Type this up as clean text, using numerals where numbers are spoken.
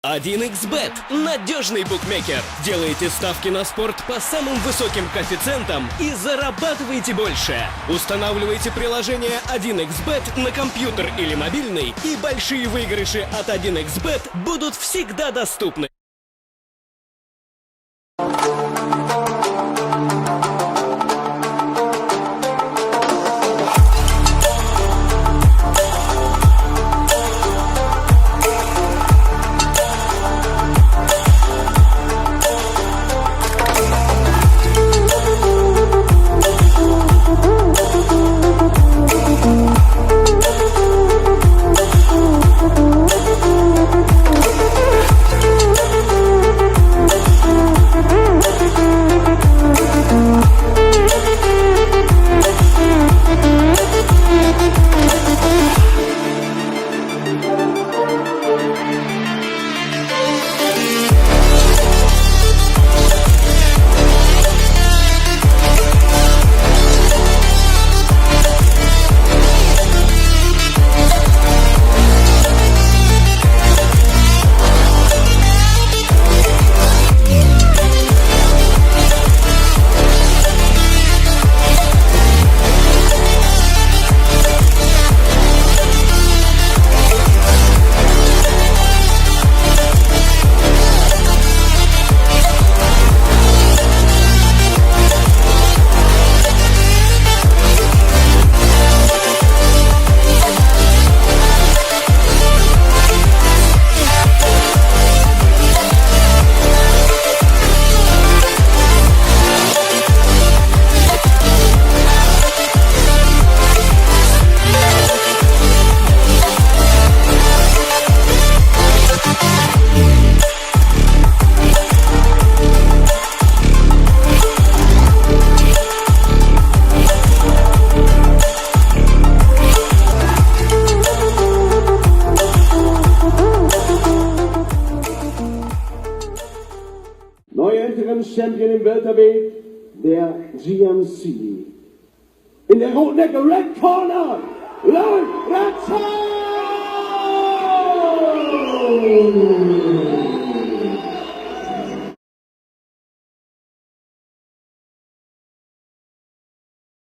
1xBet – надежный букмекер. Делайте ставки на спорт по самым высоким коэффициентам и зарабатывайте больше. Устанавливайте приложение 1xBet на компьютер или мобильный, и большие выигрыши от 1xBet будут всегда доступны. Neuer Interim-Champion im Weltergewicht der GMC. In der roten Ecke, Red Corner, Lloyd Ratzel!